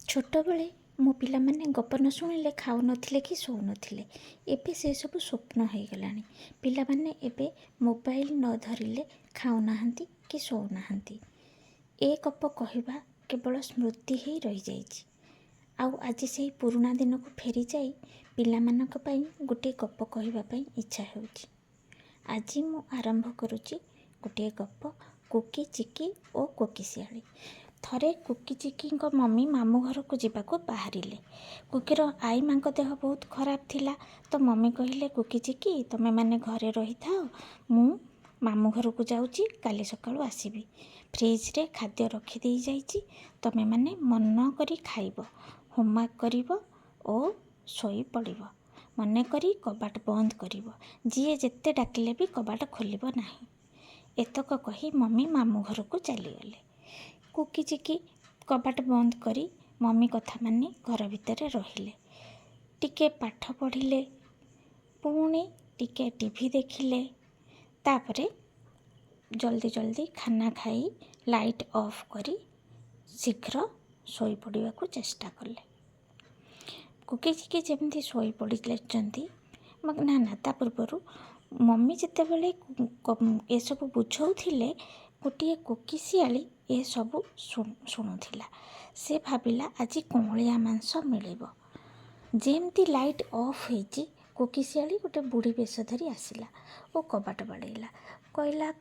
ଛୋଟବେଳେ ମୋ ପିଲାମାନେ ଗପ ନ ଶୁଣିଲେ ଖାଉନଥିଲେ କି ଶୋଉନଥିଲେ। ଏବେ ସେସବୁ ସ୍ୱପ୍ନ ହୋଇଗଲାଣି। ପିଲାମାନେ ଏବେ ମୋବାଇଲ ନ ଧରିଲେ ଖାଉନାହାନ୍ତି କି ଶୋଉନାହାନ୍ତି। ଏ ଗପ କହିବା କେବଳ ସ୍ମୃତି ହେଇ ରହିଯାଇଛି। ଆଉ ଆଜି ସେଇ ପୁରୁଣା ଦିନକୁ ଫେରିଯାଇ ପିଲାମାନଙ୍କ ପାଇଁ ଗୋଟିଏ ଗପ କହିବା ପାଇଁ ଇଚ୍ଛା ହେଉଛି। ଆଜି ମୁଁ ଆରମ୍ଭ କରୁଛି ଗୋଟିଏ ଗପ, କୁକି ଚିକି ଓ କୋକିଶିଆଳି। ଥରେ କୁକି ଚିକିଙ୍କ ମମି ମାମୁଁ ଘରକୁ ଯିବାକୁ ବାହାରିଲେ। କୁକିର ଆଈ ମାଙ୍କ ଦେହ ବହୁତ ଖରାପ ଥିଲା। ତ ମମି କହିଲେ, "କୁକି ଚିକି, ତୁମେମାନେ ଘରେ ରହିଥାଅ, ମୁଁ ମାମୁଁ ଘରକୁ ଯାଉଛି, କାଲି ସକାଳୁ ଆସିବି। ଫ୍ରିଜରେ ଖାଦ୍ୟ ରଖିଦେଇ ଯାଇଛି, ତୁମେମାନେ ମନ କରି ଖାଇବ, ହୋମୱାର୍କ କରିବ ଓ ଶୋଇପଡ଼ିବ। ମନେକରି କବାଟ ବନ୍ଦ କରିବ। ଯିଏ ଯେତେ ଡାକିଲେ ବି କବାଟ ଖୋଲିବ ନାହିଁ।" ଏତକ କହି ମମି ମାମୁଁ ଘରକୁ ଚାଲିଗଲେ। କୁକି ଚିକି କବାଟ ବନ୍ଦ କରି ମମି କଥା ମାନି ଘର ଭିତରେ ରହିଲେ। ଟିକେ ପାଠ ପଢ଼ିଲେ, ପୁଣି ଟିକେ ଟିଭି ଦେଖିଲେ। ତାପରେ ଜଲ୍ଦି ଜଲ୍ଦି ଖାନା ଖାଇ, ଲାଇଟ୍ ଅଫ୍ କରି ଶୀଘ୍ର ଶୋଇପଡ଼ିବାକୁ ଚେଷ୍ଟା କଲେ। କୁକି ଚିକି ଯେମିତି ଶୋଇପଡ଼ିଛନ୍ତି, ନା ନା, ତା ପୂର୍ବରୁ ମମି ଯେତେବେଳେ ଏସବୁ ବୁଝାଉଥିଲେ, ଗୋଟିଏ କୋକିଶିଆଳି ଏସବୁ ଶୁଣୁଥିଲା। ସେ ଭାବିଲା, ଆଜି କଅଁଳିଆ ମାଂସ ମିଳିବ। ଯେମିତି ଲାଇଟ୍ ଅଫ୍ ହେଇଛି, କୋକିଶିଆଳି ଗୋଟେ ବୁଢ଼ୀ ବେଶ ଧରି ଆସିଲା ଓ କବାଟ ବାଡ଼େଇଲା। କହିଲା,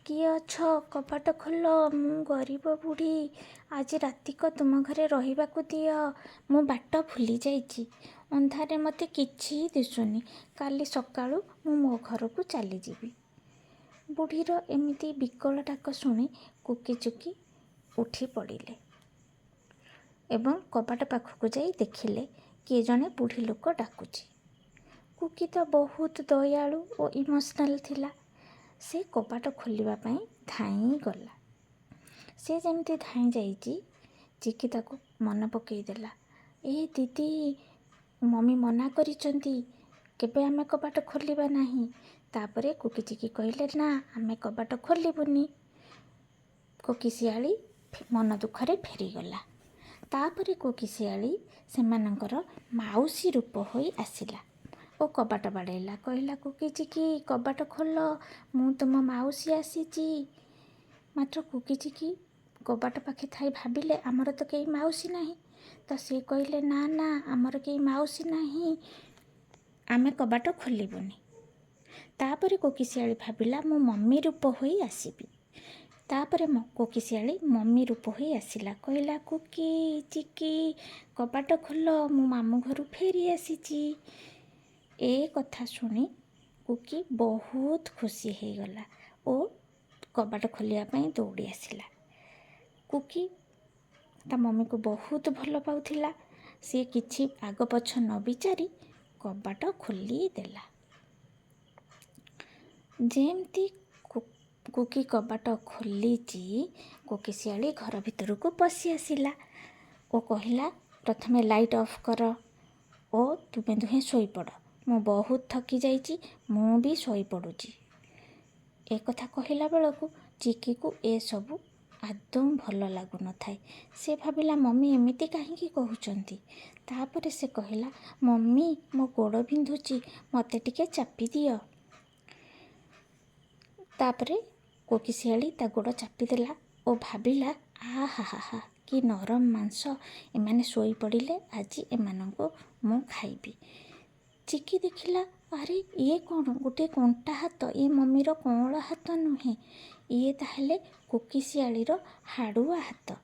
"କିଏ ଅଛ? କବାଟ ଖୋଲ। ମୁଁ ଗରିବ ବୁଢ଼ୀ। ଆଜି ରାତିକ ତୁମ ଘରେ ରହିବାକୁ ଦିଅ। ମୁଁ ବାଟ ଭୁଲି ଯାଇଛି। ଅନ୍ଧାରରେ ମୋତେ କିଛି ଦିଶୁନି। କାଲି ସକାଳୁ ମୁଁ ମୋ ଘରକୁ ଚାଲିଯିବି।" ବୁଢ଼ୀର ଏମିତି ବିକଳ ଡାକ ଶୁଣି କୁକି ଚୁକି ଉଠି ପଡ଼ିଲେ ଏବଂ କବାଟ ପାଖକୁ ଯାଇ ଦେଖିଲେ, କିଏ ଜଣେ ବୁଢ଼ୀ ଲୋକ ଡାକୁଛି। କୁକି ତ ବହୁତ ଦୟାଳୁ ଓ ଇମୋସନାଲ୍ ଥିଲା। ସେ କବାଟ ଖୋଲିବା ପାଇଁ ଧାଇଁ ଗଲା। ସେ ଯେମିତି ଧାଇଁ ଯାଇଛି, ଚିକି ତାକୁ ମନେ ପକାଇଦେଲା, "ଏ ଦିଦି, ମମି ମନା କରିଛନ୍ତି, କେବେ ଆମେ କବାଟ ଖୋଲିବା ନାହିଁ।" ତାପରେ କୁକି ଚିକି କହିଲେ, "ନା, ଆମେ କବାଟ ଖୋଲିବୁନି।" କୋକିଶିଆଳି ମନ ଦୁଃଖରେ ଫେରିଗଲା। ତାପରେ କୋକିଶିଆଳି ସେମାନଙ୍କର ମାଉସୀ ରୂପ ହୋଇ ଆସିଲା ଓ କବାଟ ବାଡ଼େଇଲା। କହିଲା, "କୁକି ଚିକି, କବାଟ ଖୋଲ, ମୁଁ ତୁମ ମାଉସୀ ଆସିଛି।" ମାତ୍ର କୁକି ଚିକି କବାଟ ପାଖେ ଥାଇ ଭାବିଲେ, ଆମର ତ କେହି ମାଉସୀ ନାହିଁ। ତ ସିଏ କହିଲେ, "ନା ନା, ଆମର କେହି ମାଉସୀ ନାହିଁ, ଆମେ କବାଟ ଖୋଲିବୁନି।" ତାପରେ କୋକିଶିଆଳି ଭାବିଲା, ମୁଁ ମମି ରୂପ ହୋଇ ଆସିବି। ତାପରେ କୋକିଶିଆଳି ମମି ରୂପ ହୋଇ ଆସିଲା। କହିଲା, "କୁକି ଚିକି, କବାଟ ଖୋଲ, ମୁଁ ମାମୁଁ ଘରୁ ଫେରି ଆସିଛି।" ଏ କଥା ଶୁଣି କୁକି ବହୁତ ଖୁସି ହେଇଗଲା ଓ କବାଟ ଖୋଲିବା ପାଇଁ ଦୌଡ଼ି ଆସିଲା। କୁକି ତା ମମିକୁ ବହୁତ ଭଲ ପାଉଥିଲା। ସିଏ କିଛି ଆଗ ପଛ ନ ବିଚାରି କବାଟ ଖୋଲି ଦେଲା। ଯେମିତି କୁକି କବାଟ ଖୋଲିଛି, କୋକିଶିଆଳି ଘର ଭିତରକୁ ପଶି ଆସିଲା ଓ କହିଲା, "ପ୍ରଥମେ ଲାଇଟ୍ ଅଫ୍ କର ଓ ତୁମେ ଦୁହେଁ ଶୋଇପଡ଼। ମୁଁ ବହୁତ ଥକି ଯାଇଛି, ମୁଁ ବି ଶୋଇପଡ଼ୁଛି।" ଏକଥା କହିଲା ବେଳକୁ ଚିକିକୁ ଏସବୁ ଆଦୌ ଭଲ ଲାଗୁନଥାଏ। ସେ ଭାବିଲା, ମମି ଏମିତି କାହିଁକି କହୁଛନ୍ତି? ତାପରେ ସେ କହିଲା, "ମମି, ମୋ ଗୋଡ଼ ବିନ୍ଧୁଛି, ମୋତେ ଟିକେ ଚାପି ଦିଅ।" ତାପରେ କୋକିଶିଆଳି ତା ଗୋଡ଼ ଚାପିଦେଲା ଓ ଭାବିଲା, ଆ ହା ହା ହା, କି ନରମ ମାଂସ! ଏମାନେ ଶୋଇପଡ଼ିଲେ ଆଜି ଏମାନଙ୍କୁ ମୁଁ ଖାଇବି। ଚିକି ଦେଖିଲା, ଆରେ, ଇଏ କ'ଣ ଗୋଟିଏ କଣ୍ଟା ହାତ? ଇଏ ମମିର କଅଁଳ ହାତ ନୁହେଁ। ଇଏ ତାହେଲେ କୋକିଶିଆଳିର ହାଡ଼ୁଆ ହାତ।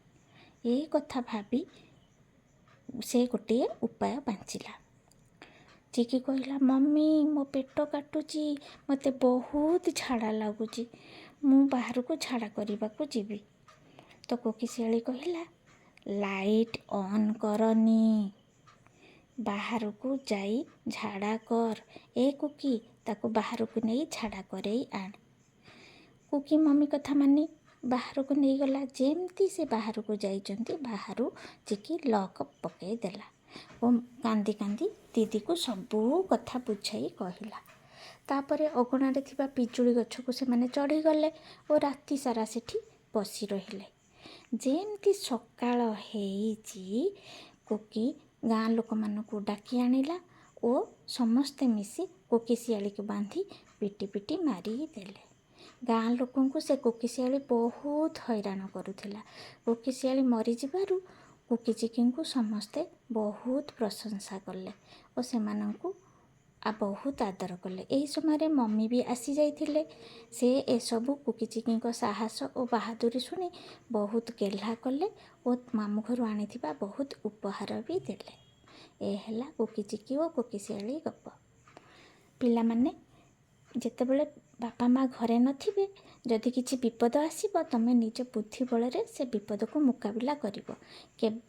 ଏ କଥା ଭାବି ସେ ଗୋଟିଏ ଉପାୟ ପାଞ୍ଚିଲା। ଚିକି କହିଲା, "ମମି, ମୋ ପେଟ କାଟୁଛି, ମୋତେ ବହୁତ ଝାଡ଼ା ଲାଗୁଛି, ମୁଁ ବାହାରକୁ ଝାଡ଼ା କରିବାକୁ ଯିବି।" ତ କୋକିଶିଆଳି କହିଲା, "ଲାଇଟ୍ ଅନ୍ କରନି, ବାହାରକୁ ଯାଇ ଝାଡ଼ା କର। ଏ କୁକି, ତାକୁ ବାହାରକୁ ନେଇ ଝାଡ଼ା କରେଇ ଆଣ।" କୁକି ମମି କଥା ମାନି ବାହାରକୁ ନେଇଗଲା। ଯେମିତି ସେ ବାହାରକୁ ଯାଇଛନ୍ତି, ବାହାରୁ ଚିକି ଲକ୍ ପକାଇ ଦେଲା ଓ କାନ୍ଦି କାନ୍ଦି ଦିଦିକୁ ସବୁ କଥା ବୁଝାଇ କହିଲା। ତାପରେ ଅଗଣାରେ ଥିବା ପିଜୁଳି ଗଛକୁ ସେମାନେ ଚଢ଼ିଗଲେ ଓ ରାତି ସାରା ସେଠି ବସି ରହିଲେ। ଯେମିତି ସକାଳ ହେଇଛି, କୋକି ଗାଁ ଲୋକମାନଙ୍କୁ ଡାକି ଆଣିଲା ଓ ସମସ୍ତେ ମିଶି କୋକିଶିଆଳିକୁ ବାନ୍ଧି ପିଟି ପିଟି ମାରିଦେଲେ। ଗାଁ ଲୋକଙ୍କୁ ସେ କୋକିଶିଆଳି ବହୁତ ହଇରାଣ କରୁଥିଲା। କୋକିଶିଆଳି ମରିଯିବାରୁ କୋକିଚିକିଙ୍କୁ ସମସ୍ତେ ବହୁତ ପ୍ରଶଂସା କଲେ ଓ ସେମାନଙ୍କୁ ବହୁତ ଆଦର କଲେ। ଏହି ସମୟରେ ମମି ବି ଆସିଯାଇଥିଲେ। ସେ ଏସବୁ କୋକିଚିକିଙ୍କ ସାହସ ଓ ବାହାଦୁରୀ ଶୁଣି ବହୁତ ଗେହ୍ଲା କଲେ ଓ ମାମୁଁ ଘରୁ ଆଣିଥିବା ବହୁତ ଉପହାର ବି ଦେଲେ। ଏ ହେଲା କୋକିଚିକି ଓ କୋକିଶିଆଳି ଗପ। ପିଲାମାନେ, ଯେତେବେଳେ ବାପା ମା ଘରେ ନଥିବେ, ଯଦି କିଛି ବିପଦ ଆସିବ, ତୁମେ ନିଜ ବୁଦ୍ଧି ବଳରେ ସେ ବିପଦକୁ ମୁକାବିଲା କରିବ। କେବେ